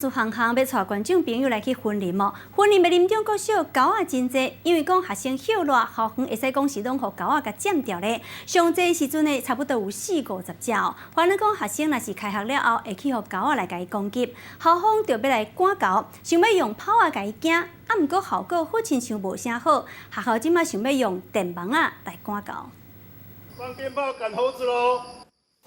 做行行欲𤆬觀眾朋友來去雲林哦，雲林的林中國小猴仔真濟，因為講學生歇熱，校園會使講是攏予猴仔共佔著咧。上濟時陣呢，差不多有四五十隻哦。煩惱講學生若是開學了後，會去予猴仔來共伊攻擊，校方就欲來趕猴，想欲用炮仔共伊驚，啊，毋過效果好親像無啥好，學校這馬想欲用電網仔來趕猴。放鞭炮趕猴子囉！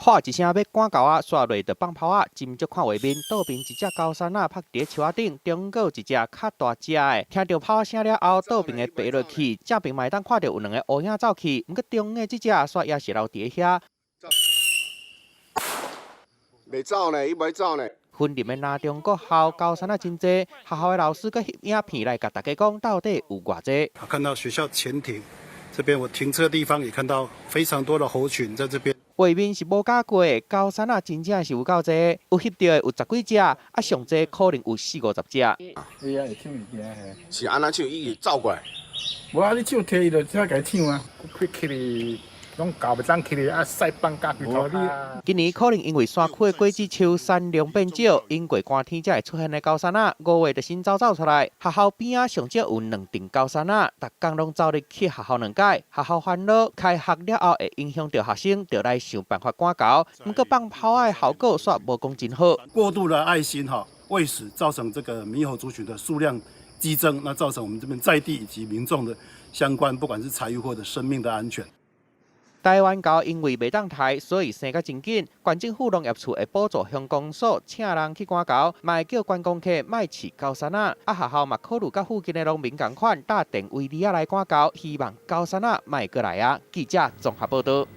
喊一聲欲趕猴仔，煞落就放炮仔，真足看畫面。倒爿一隻高山仔拍佇樹仔頂，中間有一隻較大隻的。聽著炮聲了後，倒爿的爬落去，正爿嘛會當看著有兩個烏影走去。毋過中間這隻煞也是留佇遐。袂走呢，伊袂走呢。雲林的林中國校高山仔真濟，學校的老師閣翕影片來共大家講，到底有偌濟。看到學校前庭這邊，我停車的地方也看到非常多的猴群在這邊。畫面是無假過，高山仔真正是有夠濟，有翕著的有十幾隻，啊上濟可能有四五十隻。會啊，會搶物件。是按怎搶？伊會走過來。無啊，你手提伊就才共伊搶啊。去去攏猴袂當起來啊，曬放假規頭。今年可能因為山區的果子樹產量變少，經過寒天才會出現的高山仔，5月就先走走出來。學校邊仔上少有兩頂高山仔，逐工攏走入去學校兩擺。學校煩惱開學了後會影響著學生，就來想辦法趕猴。毋過放炮仔的效果煞無講真好。過度的愛心哈，餵食造成這個獼猴族群的數量激增，那造成我們這邊在地以及民眾的相關，不管是財物或者生命的安全。台灣猴因為袂當刣，所以生甲真緊。縣政府農業處會補助鄉公所請人去趕猴，嘛會叫觀光客莫飼高山仔。啊，學校嘛考慮佮附近的農民仝款搭電圍籬仔來趕猴，希望高山仔莫閣來啊。記者綜合報導。